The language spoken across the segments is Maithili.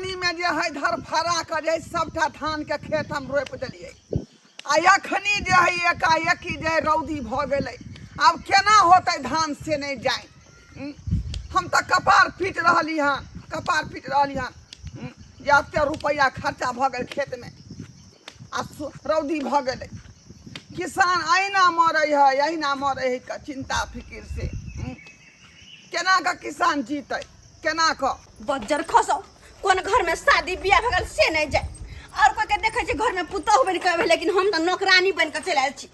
पानिमे जे हइ धरफड़ा कऽ जे हइ सभटा धानके खेत हम रोपि देलियै आ एखनी जे हइ एकाएकी जे हइ रौदी भऽ गेलै। आब केना होतै धान से नहि जानि। हम तऽ कपार पीट रहली हन, कपार पीट रहली हन जे एते रुपैआ खर्चा भऽ गेल खेतमे आ रौदी भऽ गेलै। किसान अहिना मरै है, अहिना मरै है चिंता फिकिर से। केना कऽ किसान जीतै, केना कऽ? बज्जर खसौ, कोन घर में शादी बियाह भऽ गेल से नहि जाय। और कोई के देखै छी घर में पुतहु बनि कऽ अबै, लेकिन हम तऽ नौकरानी बनि कऽ चलि आयल छी।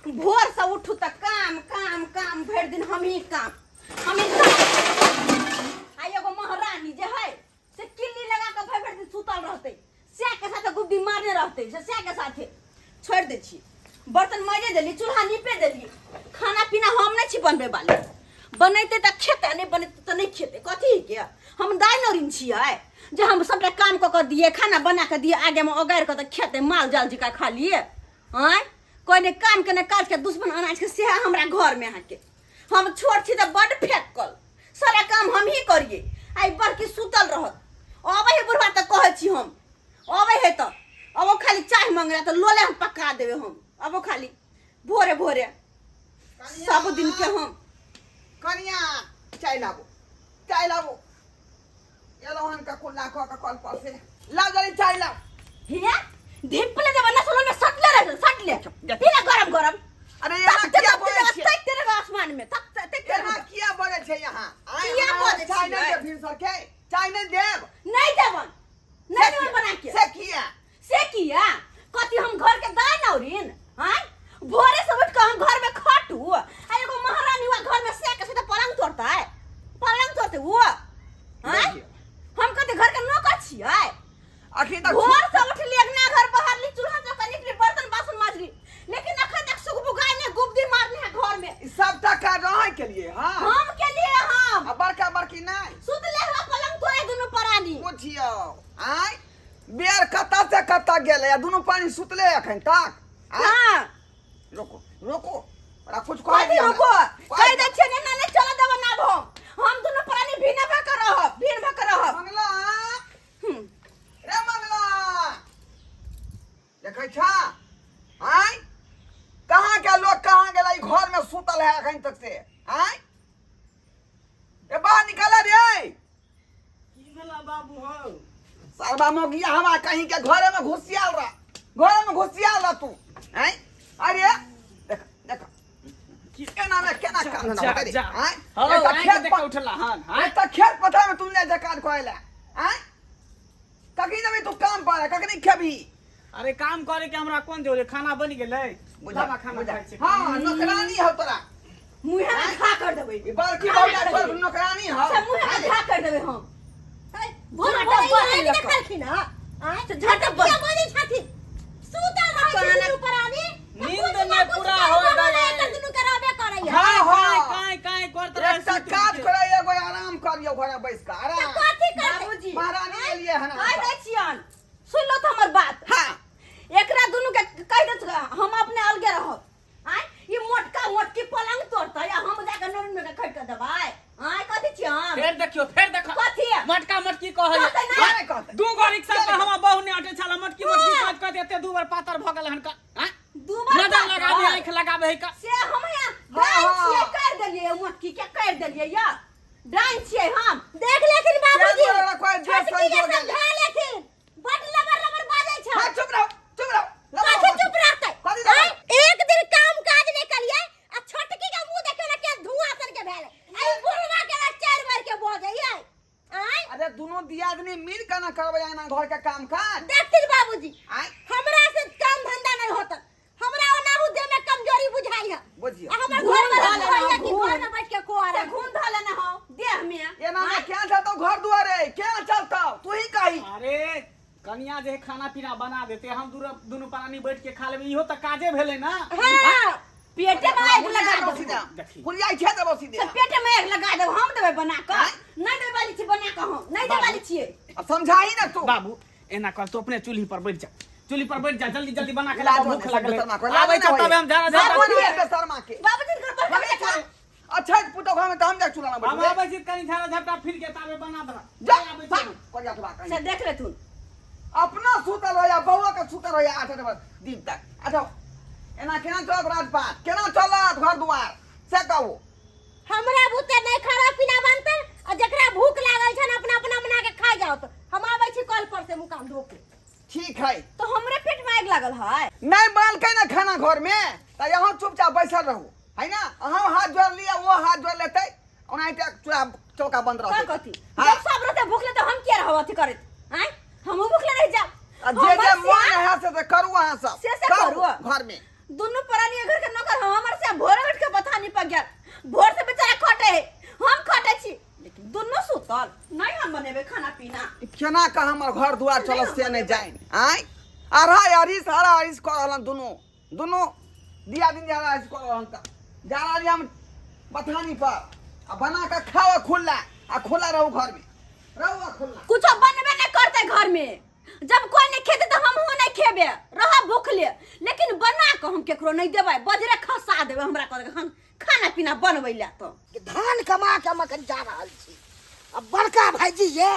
भोर से उठू तऽ काम काम काम, भरि दिन हमही काम हमही काम। आ एगो महारानी जे है से किल्ली लगा कऽ भरि भरि दिन सुतल रहतै, सएह के साथे गुड्डी मारने रहतै, से सएह के साथे। छोड़ि दै छी, बर्तन माजे देली, चूल्हा नीपे देली, खाना पीना हम नहि छी बनबै वाली। बनेतै तऽ खेतै, नहि बनेतै तऽ नहि खेतै। कथी के हम दाइ नौरिन छियै जे हम सबटा काम कऽ कऽ दियै, खाना बना कऽ दियै, आगेमे ओगारि कऽ तऽ खेतै माल जाल जकाँ खालिए। आँय, कोइ नहि काम के नहि काज के दुश्मन अनाज के सेहा हमरा घरमे। अहाँके हम छोट छी तऽ बड्ड फेकल, सारा काम हमही करियै। आइ बड़की सुतल रहत, अबै है बुढ़वा तऽ कहै छी हम, अबै है तऽ अब ओ खाली चाय मंगला तऽ लोले हम पका देबै हम। अब ओ खाली भोरे भोरे सब दिन के हम। कनिया चाय लाबू, चाय लाबू। एलहुँ हन कुल्ला कऽ कऽ कल पर से ला जल्दी चाय लाउ। हिया धिपले देबै ना, सुनल में सटले रह, सटले पीला गरम गरम। अरे एना तकते किया तकते बोलै देबै, छियै? तकते रहबै आसमान में, तकते तकते एना रहबै। किया बोलै छै यहाँ? आँय, किया हमरा बजै चाय नहि छियै? देब भिनसर के? चाय नहि देब? नहि देबन, नहि देबन बना के। से किया? से किया? कथी हम घर के दाय नौरिन? आँय, भोरे से उठ के हम घर में खटू आ एगो महारानी हुआ घर में से के सीधा पलंग तोड़तै, पलंग तोड़तै वो। आँय, हम कथी घर के नौकर छियै? अखन तक भोर से उठली, अगना घर बहारली, चूल्हा चौका निकली, बर्तन बासन माजली, लेकिन अखन तक सुगबुगाई ने गुब्दी मारने है घर में। ई सबटा काज अहाँ के लिए? हाँ, हम के लिए। हम आ बड़का बड़की नहि सुतले हुआ पलंग तोड़े दुनू प्राणी। बुझियौ, आँय, बेर कतऽ से कतऽ गेलै आ दुनू पानी सुतले अखन तक। आँय? हाँ। रोको रोको, ओकरा कुछ कह कथी दिया। रोको? कह दे छियै ने, नहीं चला देबो ना हम। हम दुनू प्राणी भिन्न भऽ कऽ रहब, भिन्न भऽ कऽ रहब। मंगला रे मंगला, देखै छा? आँय, कहाँ के लोग कहाँ गेलै, घर में सुतल है अखन तक से। आँय, ए बाहर निकल रे। की भेला बाबू हौ? सरबा मोगिया हवा कहीं के घरे में घुसियाल रह, घरे में घुसियाल रह तू। आँय, अरे देख देख केना में केना काम धंधा जा, होतै रे? जा। आँय, हौ, एकटा आँखि खेत देख पर- उठला हन, आँय? एकटा खेत पथार में तू नहि जा काज करै लए। आँय, कखनी जेबही तू काम पर, कखनी खेबही? अरे काम करे के हमरा कोन जरूरी, खाना बनि गेलै। बुझा लाबा खाना बुझा। खाइ छी। हाँ, नौकरानी हो तोरा। मुँहे में घा कर देबै। ई बड़की खाना बौआ कर तोर देबै। नौकरानी हो। से मुँहे में घा कर देबै हम। भोर झाटा भोर बन आँखि लऽ कऽ। देखलखिन हँ? आँय? से झाटा बन। किया बजै छथिन? सुतल रहै छै कान- दुनू प्राणी, तऽ नींद कुछ ना नहि कुछ पूरा गड़बड़ होय वाला दै। एकर दुनू के रहबे करैया। हाँ, हाँ। कांय कांय करत रहै एकटा सुति काज उठि के। करै, एगो आराम करियौ घर में बैस कऽ तऽ आराम। कथी करतै? बाबूजी, महारानी एलियै हन। कहि दै छियन, सुनि लो तऽ हमर बात। हाँ। एकरा दुनू के कहि दे, हम अपने अलगे रहब। आँय, ई मोटका मोटकी पलंग तोड़तै आ हम जाके नोन में के खटि कऽ देबै? आँय, कथी छियै हम? फेर देखियो, फेर देखो। कथी? मटका मटकी कहै। कहतै नहि। नहि कहतै। दू गो रिक्शा पर हमर बहू नहि अटै छल, मटकी मटकी कहैत कहैत एते दू बार पातर भऽ गेल हन का। आँय? दू बार नजर पातर? लगाबे, आँखि लगाबे है का। से हम यहाँ हाँ, डाइन हाँ। छियै, कर देलियै मोटकी के, कर देलियै या डाइन छियै हम। देख लेथिन बाबूजी, क्या बोला कोई देश छोटकी के संजोग समझा लेथिन, बड लबर लबर बाजै छै। हाँ, चुप रहो, चुप रहो। लबर कथी लबर। चुप रहतै? कथी लबर? आँय, एक दिन काम काज नहि कलियै आ छोटकी के मुंह देखियौ ने के धुआं सन के भेल। आ ई बुढ़वा के ना चारि बार के बजै यै। आँय, अरे दुनू दियादनी मिल के ना करबै एना घर के काम काज। देखथिन बाबूजी, आँय, हमरा से काम धंधा नहीं होता, हमरा ओनाहु देह में कमजोरी बुझाई है। बुझियौ। आ हमर घूम घर में धऽ लेना, कहैया कि घूम। घर में बैठ के को से आराम। घूम धऽ लेना हो देह में। एना में क्या चलतौ घर दुआरे, क्या चलतौ तू ही कही। अरे कनिया जे है खाना पीना बना देते, हम दुनू प्राणी बैठ के खा लेबै, इहो तऽ काजे भेलै ना। हाँ, पेटे में आगि लगा देबो। देखी। कुलियाई छे देबो सीधे। से पेटे में आगि लगा देबो, हम देबै बना कऽ। आँय? नहि देबै वाली छी बना कऽ, हम नहि देबै वाली छियै। अब समझाही ना तू। बाबू एना कर, तू अपने चूल्ही पर बैठ जा, चूल्ही पर बैठ जा, जल्दी जल्दी बना के लाज ला, भूख होने से लगलै। शर्मा को, लाज आबै नहि छ तबे होइए। हम जाना लाज जाना। होने से शर्मा के। बाबूजी घर पर हमे कभी अच्छा पुतोह घर में तो हम जा चूल्हा ना हम बैठबै। आबै छी कनी झाड़ा झपटा फिर के ताबे बना दह। जा, आबै छी। भाग। करिया से देख लेथुन। अपना सुतल रहैया, बौआ के सुतल रहैया 8-8 बजे दिन तक। अच्छा एना केना चलत राजपाट, केना चलत घर दुआर से कहू। हमरा बुते नहीं खाना पीना बनते आ जकरा भूख लागल छन अपना अपना बना के खा जाओ। तो हम आबै छी कल पर से मुँह कान धो के। ठीक है। तो हमरे पेट में आगि लागल है। नहीं बनलकै ना खाना घर में तो यहाँ चुपचाप बैसल रहू है ना। अहाँ हाथ जोड़ लिया वो हाथ जोड़ लेते, ओनाहिते चूल्हा चौका बंद रहतै। का कथी? हाँ। जब सब रहते भूखले तो हम किया रहब अथी करैत? आँय? हमहूँ भूखले रहि जाब। आ जे जे हमर मन सिया है से करू अहाँ सब। से करू करू। घर में। दुनू प्राणी घर के नौकर हम, हमर से भोरे उठ के बथानी पर गेल, भोर से बेचारा खटे है, हम खटे छी, लेकिन दुनू सुतल नहीं। हम बनेबे खाना पीना। केना का हमर घर दुआर चलत से नहीं जाइन। आँय अढ़ाई अढ़ी साढ़ा अढ़ी कऽ रहलन दुनू, दुनू दिया दिन जा रहल कऽ रहलन। तऽ जा रहलियै हम बथानी पर आ बना कऽ खाओ खुला आ खुला रहू घर में, रहू आ खुला। कुछो बनबे नहीं करते घर में, जब कोई नहीं खेते तो हमहू नहीं खेबे, रह भूखले, लेकिन बना के हम केकरो नहीं देबै, बजरे खसा देबै हमरा कह हम खाना पीना बनबै ला। तो धान कमा के हम अखन जा रहल छी। आ बड़का भाईजी ये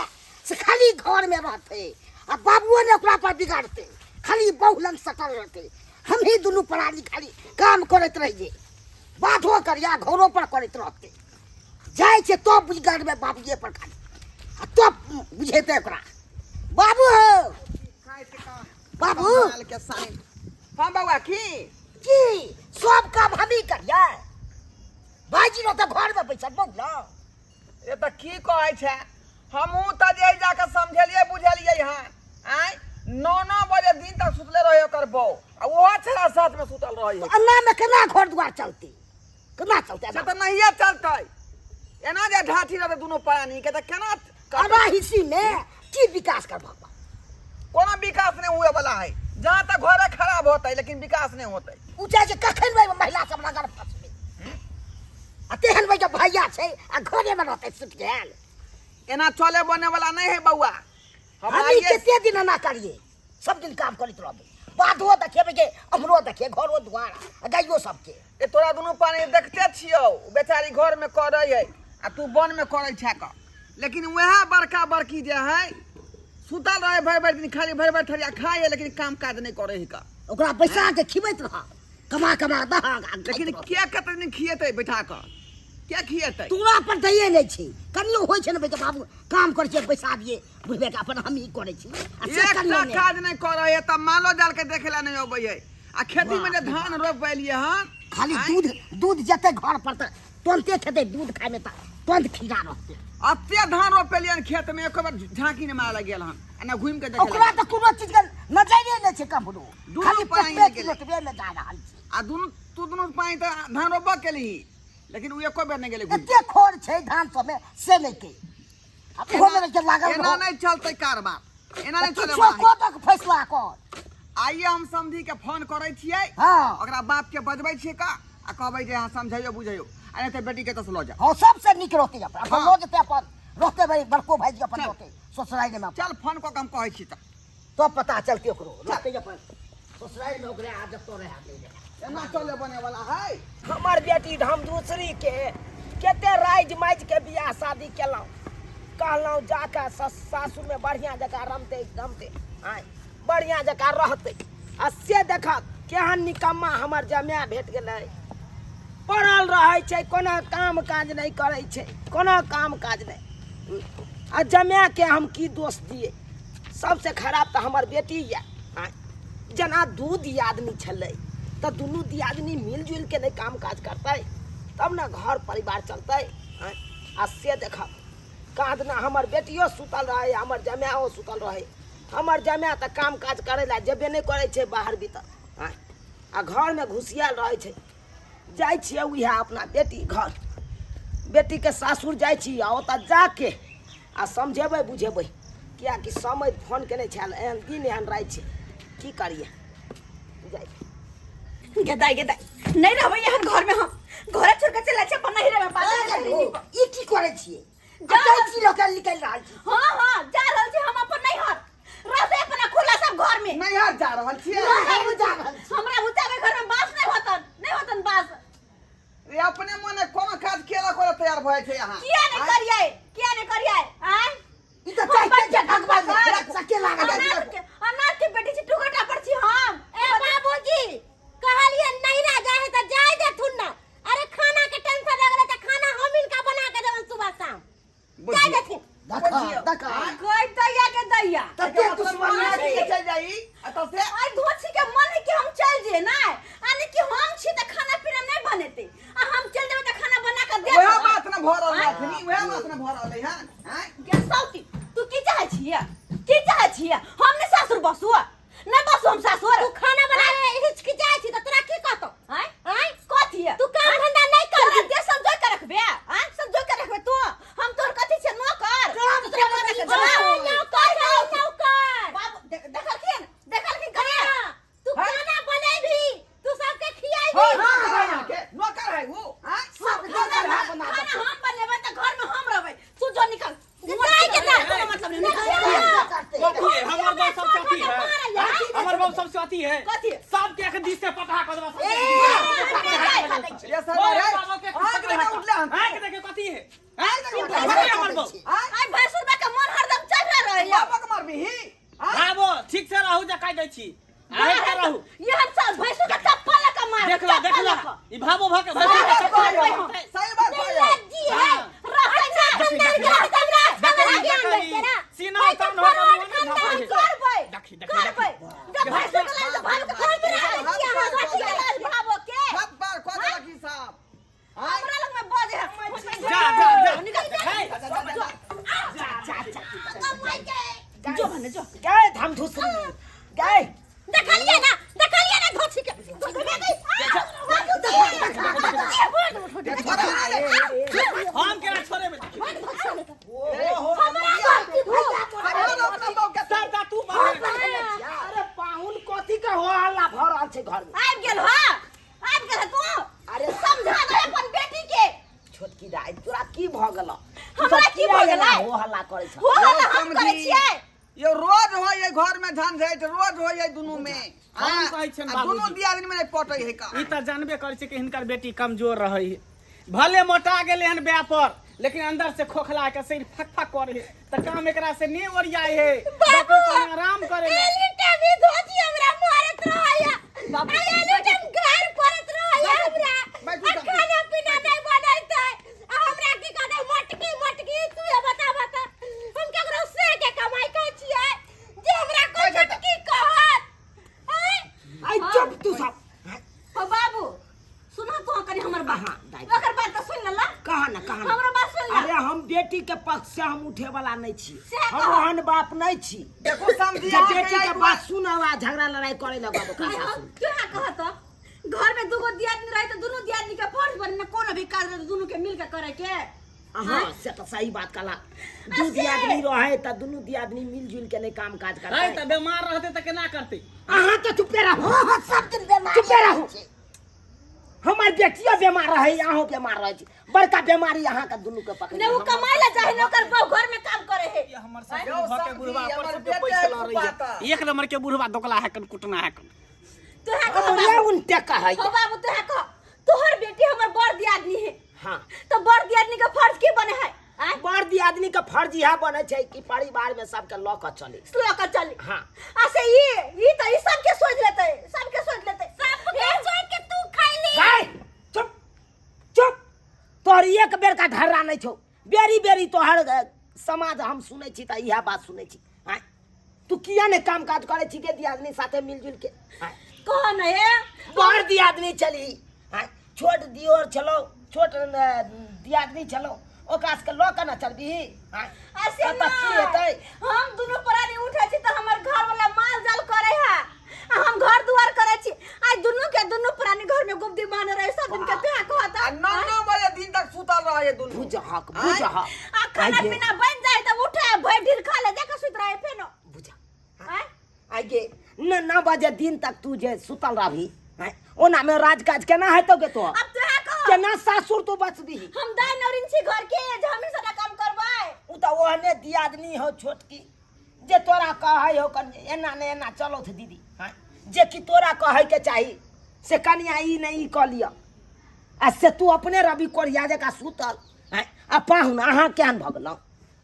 से खाली घर में रहते आ बाबुओ ने ओकरा पर बिगाड़ते, खाली बहु लंग सटल रहते। हम ही दुनू प्राणी खाली काम करैत रहिए, बाधो करिया घरो पर करैत रहते। जाइ छै तब बिगाड़बै बाबुए पर खाली, आ तब बुझेतै ओकरा। बाबू हो बाबू के साइन। हाँ बउआ की की सब काम हमही करिए, भाईजी रहते घर में बैसल बहु ना। ए तऽ की कहै छै, हमहूँ तऽ जे जाके समझेलियै बुझेलियै हँ। आँय 9-9 बजे दिन तक सुतले रहे ओकर बहू, आ ओहो छड़ा साथ में सुतल रहे। अन्ना में केना घर दुआर चलते, केना चलते? से तऽ नहिये चलते, एना जे ढाठी रहते दुनू प्राणी के तऽ केना अना हिस्सी में की विकास करबा? कोनो विकास नहीं हुए वाला है, जहाँ तक घरे खराब होता है लेकिन विकास नहीं होता है। उ चाहे छै कखन भाई महिला सब लगन फसबे, आ तेहन भाई जब भैया छै आ घरे में रहते सुति गेल। एना चले बने वाला नहीं है बउआ। हम कते दिन एना करिए, सब दिन काम करैत रहबै, बाधो देखेबै के अमरो देखे घरो दुआर आ गाइयो सबके। ए तोरा दुनू पानी देखते छियौ, बेचारी घर में करै है आ तू वन में करै छै क, लेकिन वएह बड़का बड़की जे है सुतल रहे भरि भरि दिन, खाली भरि भरि थरिया खाइ है लेकिन काम काज नहीं करै है क। ओकरा बैसा के खिबैत रह, कमा कमा दह, लेकिन के कते दिन खिएतै बैठा क, के खिएतै? तोरा पर दैए नहि छै, कनियो होइ छै ने बेटा बाबू काम करै छै बैसा दिए बुझबे के अपन हम ही करै छी। आ से एकटा कनियो नहि। काज नहि करै है तऽ मालो जाल के देखे ला नहीं अबै है। आ खेती में जे धान रोपि एलियै हन खाली दूध दूध जेतै घर पर तऽ तुरन्ते खेतै, दूध खाइमे तऽ तुरन्त खीरा रहतै। अते धान रोपेलियै हन खेत में, एको बेर झाँकी नहि मारऽ गेल हन आ ने घुमि के देखै ओकरा तऽ कोनो चीज के नजरे नहि छै ककरो, दुनू खाली पानि पेट गेलै। लोटबे मे जा रहल छै। आ दुनू तू दुनू पानि तऽ धान रोपबऽ केलही, लेकिन ओ एको बेर नहि गेलै घुमि। एते खोर छै धान सबमे से नहि के आ ओहो मे जे लागल एना रहो। नहि चलतै कारबार, एना नहि चले किछो वाला है। कऽ दक फैसला कर। आइए हम समधी के फोन करै छियै, हाँ। ओकरा बाप के बजबै छियै का आ कहबै जे अहाँ समझैयो बुझैयो, आ नहि तऽ बेटी के तऽ लऽ जाओ। हाँ सबसे नीक रहतै अपन, अपन हाँ। लऽ जेतै अपन रहतै भाई, बड़को भाईजी अपन चल। रहतै ससुरारि में अपन। चल फोन कऽ के हम कहै छी तऽ तब पता चलतै ओकरो रहतै अपन ससुरारि में, ओकरे आदत तो रहै नहि रहै। एना चले बने वाला है। हमर बेटी हम दूसरी के कते राजि माजि के बियाह शादी केलहुँ, कहलहुँ जाके सासुर में बढ़िया जकाँ रमतै रमतै आँय बढ़िया जकाँ रहतै, आ से देखक केहन निकम्मा हमर जमाए भेट गेलै। पड़ल रहै छै, कोनो काम काज नहि करै छै, कोनो काम काज नहि। आ जमाएके हम की दोष दियै? सबसे खराब तऽ हमर बेटी यऽ। आँय जेना दू दियादनी छलै तऽ दुनू दियादनी मिलजुलि के नहि काम काज करतै तब ने घर परिवार चलतै। आँय आ से देखब काँदना हमर बेटियो सुतल रहै, हमर जमाओ सुतल रहै। हमर जमाए तऽ काम काज करै लए जेबे नहि करै छै बाहर भीतर, आँय आ घरमे घुसियाल रहै छै। जाइ छियै उएह अपना बेटी घर, बेटीके सासुर जाइ छी आ ओतऽ जाके आ समझेबै बुझेबै, किएकि समय फोन केने छल, एहन दिन एहन राति छै, की करियै जाइ। गेदाइ गेदाइ नहि रहबै एहन घर में, हम घरे छोड़ के चला छै अपन नहीं रहबै बात। ई की करै छियै? जा जाइ छी लऽ के निकलि रहल छी। हाँ हाँ जा रहल छी हम अपन नैहर, रहतै अपना खुला सब घर में। नैहर जा रहल छियै? हम जा रहल छी। हमरा बुतावे घर में बास नहीं होतन, नहीं होतन बास। रे अपने मने कोनो काज केला करे तैयार भए छै अहाँ। किया नहीं करियै, किया नहीं करियै? आँय ई तऽ हम चाहते बच्चा भगा जाइया। तते दुश्मनी के छै। चल जाई एतऽ से। आइ धोछी के मन है कि हम चल जे ना, यानी कि हम छी त खाना पीना नहीं बनेते आ हम चल जेबै त खाना बना के देत। वएह बात न भऽ रहल अखनी, वएह बात न भऽ रहलै हन। आँय? गे सौती, तू की चाहै छियै? की चाहै छियै? हम नहि सासुर बसु, नहि बसु हम सासुर। तू खाना बनावे हिचकिचाइ छी त तोरा की कहतौ? आँय? आँय? कथी? तू काम धंधा नहीं कर। तोरा देह सब जोइ के रखबे? आँय, सब जोइ के रखबे तू? हम तोहर कथी छियै, नौकर? काम तू तोरा बना के हाँ, देबौ? नौकर है, नौकर। बाबू, देखलखिन? देखलखिन कने? हाँ, तू हाँ? खाना बनेबी, तू सबके खियाबी। हाँ, नौकर है यहाँ के, नौकर है वो। आँय? सब खाना खाना बना खाना देतै। हम बनेबै त घर में हम रहबै। तू जो निकल। जाय के ना। कोनो मतलब नहीं, निकल। करतै। कथी है? हमर बहू सबसे अथी है। हमर बहू सबसे अथी है। कथी? सबके एक दिस से पटा कऽ देबा सबके। ये सर ओए, रे, बाबा के आँख देखा उठले हन। आँख देखे कथी है? आँख देखा उठले हन। कथी है हमर बहू? आँय? आइ भैंसुर के मन हरदम चढ़ल रहैया। बाबा के मारबिही? आँय? आबो ठीक से रहू जे कहि दै छी। आहि के रहू। ये हम सब भैंसुर के चप्पल लऽ के मार। देखला चप्पल देखला लऽ के। ई भाबो भ के सही भैंसुर के बात चप्पल कहै लऽ हो, के। सही बात कहै हो। निर्लज्जी है। रहतै ना, खानदान के रहतै ना, देखी, खानदान के देखी, रहतै ना। सीना भाई उतान तो हो फरवड के खानदान मुँह में करबै। देखी, देखी, करबै। जब भैंसुर के लाज भाव के कोई तोरा हम किया कर है? कथी के लाज भावो के? सब बार कह देलक ई साहब। आँय? हमरा लग में बजे है। जा जा जा। निकल। हे, जा, जा, जा, जा। जो भने जो। गए धाम धुसरी गए। देखलिए ना, देखलिए ना धोछी के। छोड़ा रे। हम केना छोड़ेबै? ओहो, हमरा अपना बहू के सबटा तू मार। अरे पाहुन कथी के हो हल्ला भऽ रहल छै घर में? आबि गेल ह, आबि गेल ह तू। अरे समझा दे अपन बेटी के। छोटकी दाइ, तोरा की भऽ गेलौ? तू हमरा सब की भऽ किया एना गेलै? हो हल्ला करै छ? हो हल्ला हम समझी। करै छियै। यो रोज होय है घर में झंझट, रोज होय है दुनू में। हम हाँ, कहै छियनि आ दुनू बाबूजी। दियादनी में नहीं पटै है का। ई तऽ जानबे करै छै कि हिनकर बेटी कमजोर रहै है। भले मोटा गेलै हन ब्याह पर, लेकिन अंदर से खोखला के शरीर फक फक करे है, तऽ काम एकरा से नहि ओरियाय है। डॉक्टर कने आराम करे ले। एनी टाइम ई धोती हमरा मारत रहैया। आ एनी टाइम गार पड़त रहैया हमरा। बैठू आ सब। खाना पीना नहीं बनैतै। आ हमरा की कहतै मटकी मटकी, तू ये बता बता। हम केकरो से के कमाई खाइ छियै जे हमरा कोई बैठू। मटकी कहत? आँय? आइ चुप तू सब। हो बाबू, सुनह तू कनी हमर बात। हाँ, दाइ। ओकर बात तऽ सुनि लेला। कहा ना, कहा ना। हमरो बात सुन ले। अरे हम बेटी के पक्ष से हम उठे वाला नहीं छी। से हम कह। ओहन बाप नहीं छी देखो समझी, जे अहाँके बेटी के एहि बात सुनब आ झगड़ा लड़ाई करे लगब ओकरा आइ हम सासुर। केना कहत? घर में दूगो दियादनी रहे तऽ दुनू दियादनी के फर्ज बने ने, कोनो भी काज रहे तऽ दुनू के मिल के करे के। हाँ, से तऽ सही बात कहला। दू दियादनी रहे तऽ दुनू दियादनी मिलजुल के नहीं काम काज है करते। तऽ बेमार रहतै तऽ केना करतै? अहाँ तऽ चुपे रहू। हाँ, सब दिन बेमार चुपे रहू। छै। हमर बेटियो बेमार रहे, अहूँ बेमार रहे छी। बड़का बीमारी अहाँके दुनू के पकड़। ने ओ कमाई ला जाहे ने ओकर बहू घर में काम करे है। ये हमर सासुर यौ भऽ के समझी, बुढ़वा पर हमर सबके बेटे पैसा लऽ रही कुपाता। है। एक नंबर के बुढ़वा दोकला है कन, कुटना है कन। तोरा कह हमरे बाबू। उनटे कहै। हो बाबू, तोरा कह, तोहर बेटी हमर बड़ दियादनी है। हाँ। तो बड़ दियादनी के फर्ज की बने है? आँय? बड़ दियादनी के फर्ज इएह बने छै कि परिवार में सबके लऽ कऽ चले। लऽ कऽ चली। हाँ। आ से ई तऽ ई सबके सोच लेतै, सबके सोच लेतै। सबके सोच के तू खैली। गाय, चुप चुप। तोहर एक बेर का ढर्रा नहीं छौ। बेरी बेरी तोहर समाज हम सुनै छी तऽ इएह बात सुनै छी। आँय, तू किया ने काम काज करै छी के दियादनी साथे मिलजुल के? आँय? कह न हे। बड़ दियादनी चली। आँय, छोट दियोर छलो, छोट दियादनी छलो, ओकरा सबके लऽ कऽ ने चलबिही। आँय, आ से तब तऽ की नहि। हेतै? हम दुनू प्राणी उठै छी तऽ हमर घर वाला माल जाल करे है आ हम घर दुआर करे छी। आइ दुनू के दुनू प्राणी घर में गुप्ती माने रहे सब दिन के। तोरा कहत आ 9 9 बजे दिन तक सुतल रहे दुनू। बुझहक बुझहक। आ खाना आइये। पीना बन जाए तऽ उठे भरि ढीर खा ले जाके सुति रहे फेनो। बुझा। आँय? आइगे 9 बजे दिन तक तू जे सुतल रहबी, आँय, ओना में राज काज केना हेतौ गे तो? अब तोरा कह। केना सासुर तू बचबी? हम दाइ नौरिन छी घर के जे हमही सबटा काम करबै। उ तऽ ओहने दियादनी हो छोटकी जे तोरा कहै हो कनि एना ने एना चलौथ दीदी। आँय, जे कि तोरा कहै के चाही से कनिया ई ने ई कऽ लिअ, आ से तू अपने रवि कोढ़िया जकाँ सुतल। आँय, आ पाहुन अहाँ केहन भऽ गेलहुँ?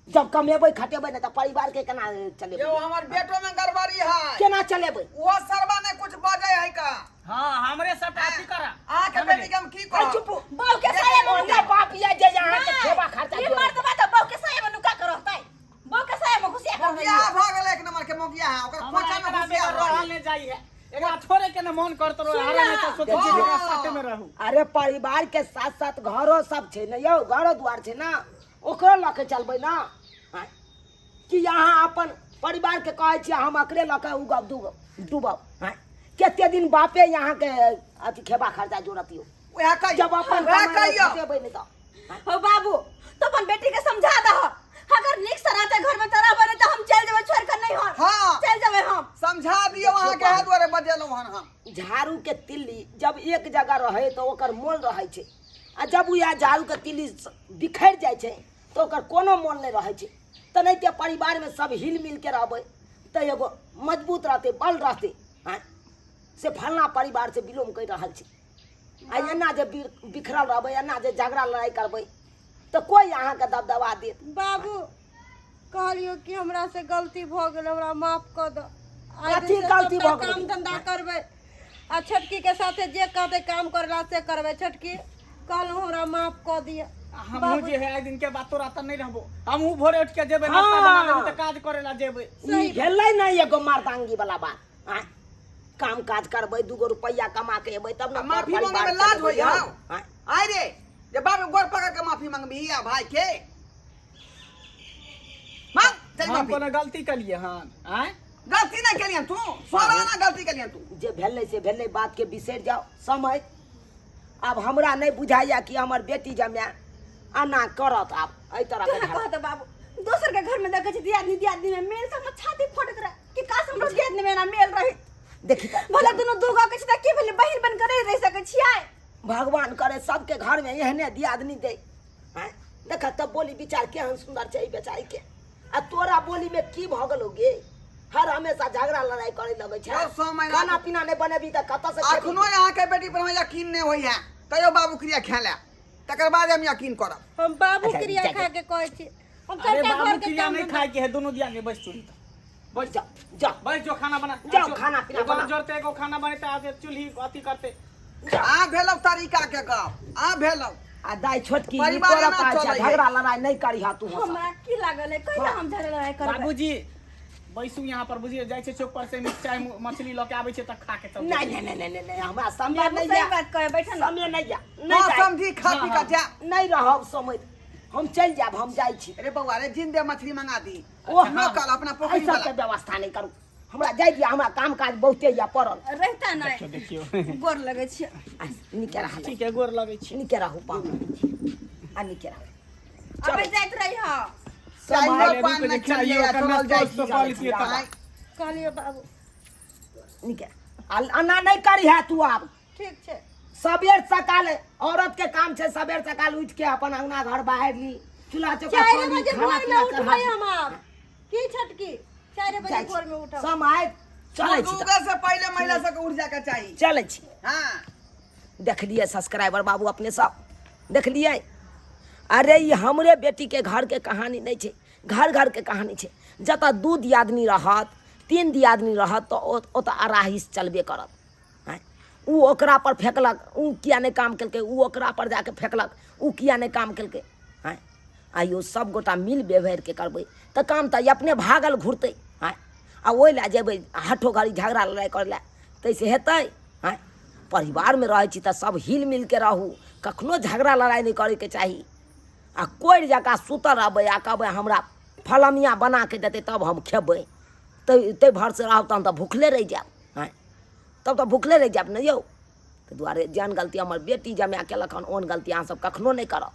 जब कमेबै खटेबै ने तऽ परिवार के केना चलेबै? यौ हमर बेटो में गड़बड़ी है। केना चलेबै? वो सरवा ने कुछ बजै है का। हाँ, हमरे सबटा अथी करा। अहाँके बेटी के हम की आइ कहब? चुप। बहू के साया में ओने बाप ये जे अहाँ के नहि, खेबा खर्चा ई जोड़े। मर्दबा तऽ बहू के साया में नुका के रहतै, बहू के साया में घुसिया के रहतै। बियाह भऽ गेलै एक के मोगिया है ओकर हमरा खोचा में एकरा घुसिया बेगर रहल नहीं जाइ है। एकरा छोड़े के न मन करत रहो, हरा नहीं तो सोचै छी एकरा साथे में रहू। अरे परिवार के साथ साथ घरो सब छै ने यौ, घरो द्वार छै ने, ओकरो लऽ के चलबै ने। आँय? कि अहाँ अपन परिवार के कहै छियै हम अकरे लऽ के उगब डूबब डूबब? आँय? कते दिन बापे अहाँके अथी खेबा खर्चा जोड़तियौ? वएह कहियौ, जब अपन वएह कमाइ कहियौ। खटेबै नहि तऽ। हो बाबू, तो अपन बेटी के समझा दह, अगर निक से रहते घर में तो रहबे, नहीं तो हम चल जेबै छोड़ कर नहीं हम। हाँ। चल जेबै हम। समझा दियौ, अहाँके इएह दुआरे बजेलहुँ हन हम। झाड़ू के तिल्ली जब एक जगह रहे तऽ ओकर मोल रहै छै, आ जब उएह झाड़ू के तिल्ली बिखरि जाइ छै तऽ ओकर कोनो मोल नहि रहै छै। तेनाहिते परिवारमे सब हिल मिल के रहबै तऽ एगो मजबूत रहतै, बल रहतै। आँय से फलना परिवार से बिलोंग करि रहल छै। आ एना जे बिखरल रहबै, एना जे झगड़ा लड़ाइ करबै तऽ कोइ अहाँके दबदबा देत? बाबू, कहलियो कि हमरा से गलती भऽ गेल, हमरा माफ कऽ दऽ। आइ कथी दिन से गलती सबटा भऽ गेल? काम धंधा करबै आ छोटकी के साथे जे कहतै काम करला से करबै। छोटकी, कहलहुँ हमरा माफ कऽ दिअ। हमहूँ जे है आइ दिन के बाद तोरा तऽ नहीं रहबो, हमहूँ भोरे उठ के जेबै, नाश्ता बना देबी तऽ काज करे ला जेबै। ई भेलै ने एगो मर्दांगी वाला बात। आँय, काम काज करबै, दूगो रुपैआ कमा के एबै तब ने माफी घर मांगे परिवार में लाज चलेबै होइया। यौ। आँय, आय रे जे बाप के गोर पकड़ के माफी मंगबी आ भाई के मांग चल हम माफी। कोनो गलती कलिए हन? आँय, गलती नहीं केलियन तू, सोराना गलती केलियन तू। जे भेलै से भेलै, बात के बिसरि जाओ। समय आब हमरा नहि बुझाइया कि हमर बेटी जमाए एना करत। आब एहि तरह के तोरा झगड़ा। कहत बाबू, दोसर के घर में देखै छी दियादनी दियादनी में मेल से हमर छाती फटैत रहे कि काश हमरो दियादनी में एना मेल रही। देखी तऽ भले दुनू दू गो के छी तऽ की भेलै, बहिन बन के नहीं रहि सकै छियै? भगवान करे सबके घर में एहने दियादनी दे। आँय, देख तब बोली विचार केहन सुंदर छै ई बेचारी के, आ तोरा बोली में की भऽ गेलौ गे? हर हमेशा झगड़ा लड़ाई करे लगै छै। यौ, 100 महीना खाना पीना नहि बनेबी तऽ कतऽ से खेबी? अखनो अहाँके बेटी पर हमरा यकीन नहि होइया, कहियो बाबू क्रिया खेला तकर बाद हम यकीन करब। हम बाबू अच्छा, क्रिया जा, जा। खा के कहै छी, हम अरे सबटा बाबू घर के क्रिया काम नहीं धंधा खाए के है, दोनों दिया के बैस चूल्ही तर। बैस जा जा बैस जो खाना बना। जाओ, खाना पीना एगो बना। जोड़ते एगो खाना बनेते, आज चूल्ही अथी करते। आ भेलौ तरीका के गप, आ भेलौ। आ दाइ छोटकी, ई परिवार तोरा एना पास छै, चलै है। झगड़ा लड़ाई नहि करिह तू सब। हमरा की लागल है, कहिया हम झगड़ा लड़ाई करबै? बाबूजी बैसू यहाँ पर, बुझिए जाइ छै चौक पर से मिरचाई मछली लऽ के आबै छै तऽ खा के चल। नहीं नहीं नहीं नहीं नहीं, हमरा समय बाबू नहीं सही या। बात कहे, बैठल न। समय नहीं या, नहीं हाँ, जाए। समझी खा पी के जा। नहीं रहब समय, हम चल जाब, हम जाइ छी। अरे बौआ रे, जिंदे मछली मंगा दी। ओ न कल अपना पोखरी एहि सबके वाला। व्यवस्था नहीं करू, हमरा जाइ दिया, हमरा काम काज बहुते या पड़ल। रहता नहीं। देखियो, गोर लगै छी। आ, नीके रह। ठीक है, गोर लगै छी। नीके रहू पाहुन, आ नीके रहू। अबे जाइत रही हँ। चाइयो पहिले पान रुक नहि जे चाइयो खेलियै, ओकर चलल नाश्ता जाइ उश्ता छी। कऽ लेतियै तब। आँय, कहलियो बाबू। नीके आ एना नहि करी है तू आब। ठीक छै। सबेर सकाल औरत के काम छै, सबेर सकाल उठ के अपन अंगना घर बाहर ली, चूल्हा चौका 4 करी, बजे खाना भोर में पीना उठबै चढ़ा दी। हम आब की छोटकी, 4 बजे जाइ छी। भोर में उठब। समय चलै छी तऽ। उगे से पहिले महिला सबके उठ जाके चाही। चलै छी। हाँ। देखलियै सब्सक्राइबर बाबू, अपने सब देखलियै। अरे ई हमरे बेटी के घर के कहानी नहि छै, घर घर के कहानी छै। जतऽ 2 दियादनी रहत, 3 दियादनी रहत तऽ ओतऽ अराहिस चलबे करत। आँय, उ ओकरा पर फेकलक, उ किया नहि काम केलकै, उ ओकरा पर जाके फेकलक, उ किया नहि काम केलकै। आँय, आइयो सब गोटा मिल व्यवहार के करबै तऽ काम तऽ अपने भागल घुरतै। आँय, आ ओहि लए जेबै हठो घड़ी झगड़ा लड़ाइ करै लए, ताहिसँ हेतै? आँय, परिवारमे रहै छी तऽ सब हिल मिलके रहू, कखनो झगड़ा लड़ाइ नहि करैके चाही। आ कोरि जकाँ सुतल रहबै आ कहबै हमरा फलमिया बनाके देतै तब हम खेबै, ताहि भरसे रहब तहन तऽ भुखले रहि जायब। आँय, तब तऽ भुखले रहि जायब ने यौ। ताहि दुआरे जेहन गलती हमर बेटी जमाए केलक हन, ओहन गलती अहाँसभ कखनो नहि करब।